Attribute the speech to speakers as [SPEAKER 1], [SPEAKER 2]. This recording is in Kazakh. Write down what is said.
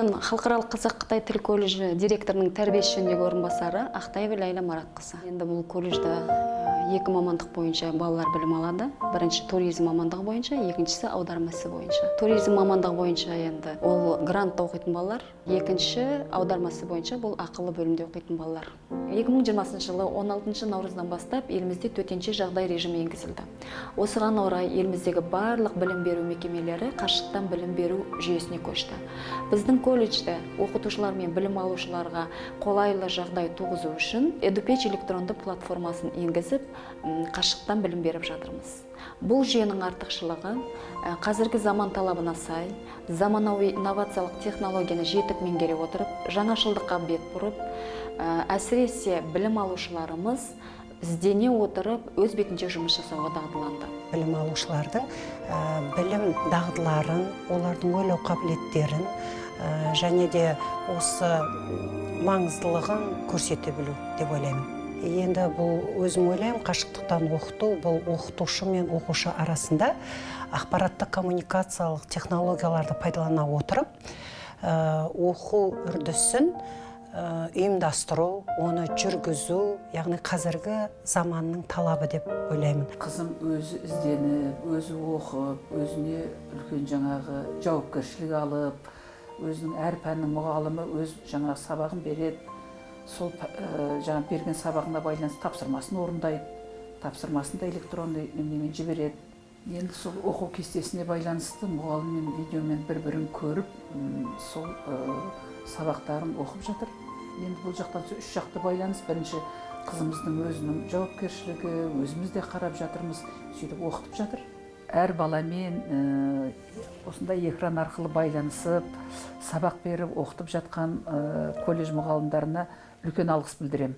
[SPEAKER 1] Мен Халықаралық қазақ қытай тіл колледжі директорының тәрбие ісі жөніндегі орынбасары Ақтаева Ләйла Маратқызы. Енді бұл колледжде екі мамандық бойынша балалар білім алады. Бірінші туризм мамандығы бойынша, екіншісі аударма ісі бойынша. Туризм мамандығы бойынша енді ол грантта оқитын балалар, екінші аударма ісі бойынша бұл ақылы бөлімде оқитын балалар. 2020 жылы 16 наурыздан бастап елімізде төтенше жағдай режимі енгізілді. Осыған орай еліміздегі барлық білім беру мекемелері қашықтан білім беру жүйесіне көшті. Біздің колледжде оқытушылар мен білім алушыларға қолайлы жағдай туғызу үшін EduPage электронды платформасын енгізіп, қашықтан білім беріп жатырмыз. Бұл жүйенің артықшылығы қазіргі заман талабына сай заманауи инновациялық технологияны жетік меңгере отырып, жаңашылдыққа бет бұрып, әсіресе білім алушыларымыз іздене отырып, өз бетінше жұмыс жасауға дағдыланды.
[SPEAKER 2] Білім алушылардың білім дағдыларын, олардың ойлау қабілеттерін және де осы маңыздылығын көрсете білу деп ойлаймын. Енді бұл, өзім ойлаймын, қашықтықтан оқыту бұл оқытушы мен оқушы арасында ақпараттық коммуникациялық технологияларды пайдалана отырып, оқу үрдісін ұйымдастыру, оны жүргізу, яғни қазіргі заманның талабы деп ойлаймын.
[SPEAKER 3] Қызым өзі ізденіп, өзі оқып, өзіне үлкен жаңағы жауапкершілік алып, өзінің әр пәннің мұғалімі өз жаңағы сабағын береді. Сол жаңа берген сабағына байланысты тапсырмасын орындайды, тапсырмасын да электронный неменемен жібереді. Енді сол оқу кестесіне байланысты мұғаліммен видеомен бір бірін көріп, сол сабақтарын оқып жатыр. Енді бұл жақтан үш жақты байланыс: бірінші қызымыздың өзінің жауапкершілігі, өзіміз де қарап жатырмыз, сөйтіп оқытып жатыр. Әр баламен осындай экран арқылы байланысып, сабақ беріп, оқытып жатқан колледж мұғалімдарына үлкен алғыс білдіремін.